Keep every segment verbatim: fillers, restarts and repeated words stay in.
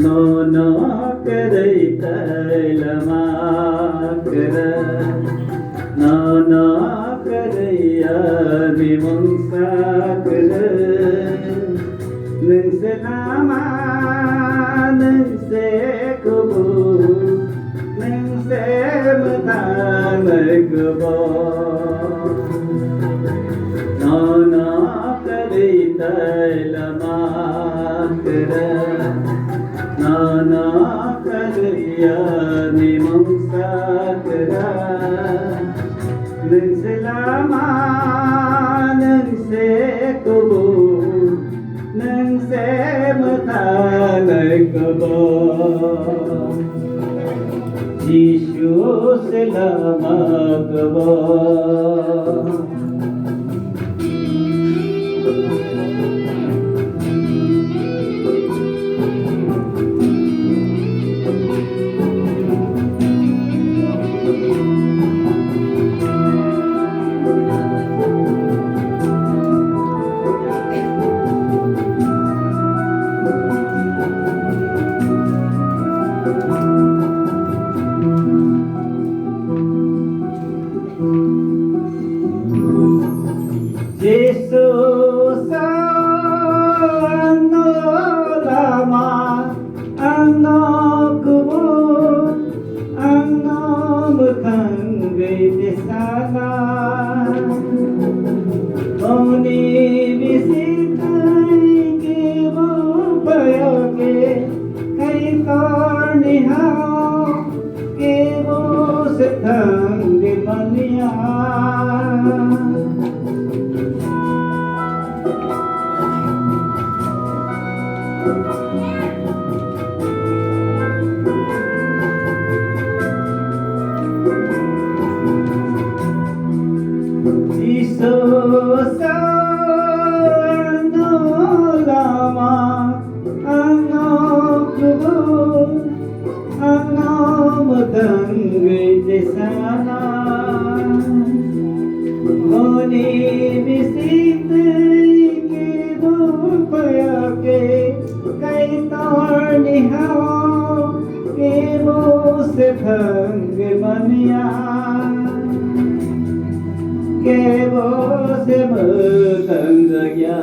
Nono kwrwi tei lama kwrwi, nono kwrwi ani mungsa kwrwi. Nwng se lama, nwng se kubun, nwng se mwthang, nwng se kubun. Nono kwrwi tei lama kwrwi, nono kwrwi ani mungsa kwrwi. Nwng se lama, nwng se kubun, nwng se mwthang, nwng se kubun. Jisu se lama kubun. Jisu sa ano lama, ano kubun, ano mwthang gwi tisana. Oni bisi twi kibu payoke, Kaitorni hao kibu se thangwi manya. Jisu sa ano lama, ano kubun, ano mwthang gwi tisana. Oni bisi twi kibu payoke, Kaitorni hao kibu se thangwi manya. Kibu se mwthang jakya.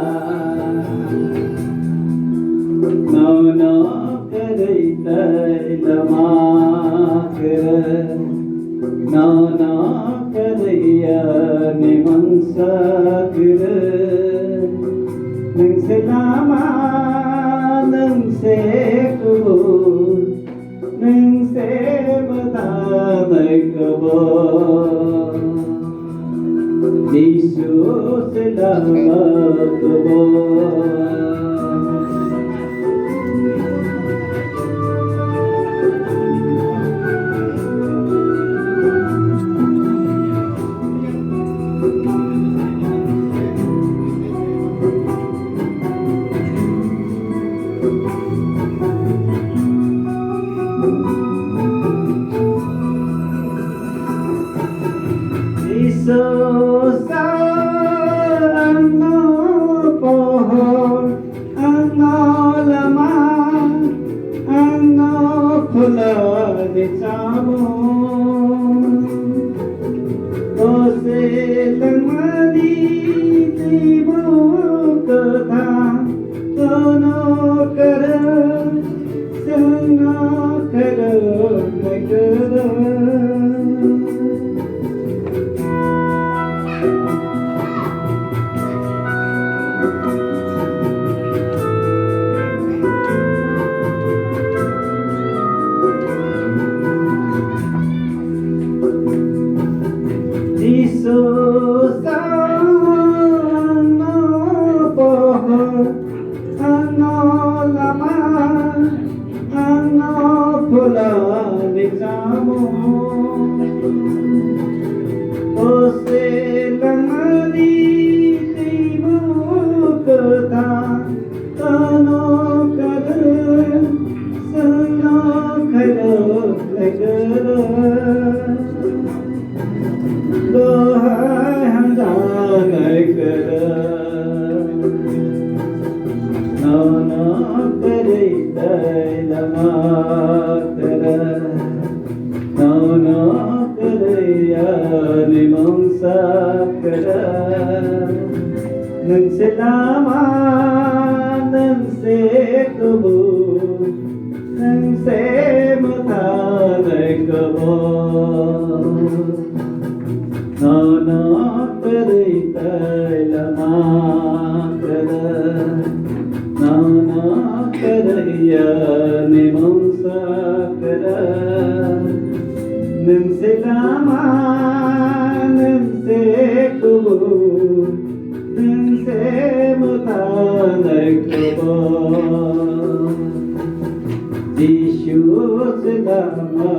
Nono kwrwi tei lama kwrwi, nono kwrwi ani mungsa kwrwi. Nwng se lama, nwng se kubun, nwng se mwthang, nwng se kubun. Jisu se lama kubun. Jisu sa ano pohor, ano lama, ano khulani chamung. Kose langmani twibo kwthang, tono kwrwng, chwngno kwrwng nai kwrwng. Jisu sa ano pohor, ano lama, ano khulani chamung. Kose langmani twibo kwthang, tono kwrwng, chwngno khairoklai kwrwng. Dohai hamjaknai kwrwng, nono Kwrwi tei lama kwrwi, nono kwrwi ani mungsa kwrwi. Nwng se lama, nwng se kubun, nwng se mwtanai kubun. Nono kwrwi tei lama kwrwi, nono kwrwi ani mungsa kwrwi. Nwng se lama, nwng se kubun, nwng se mwtanai kubun. Jisu se lama,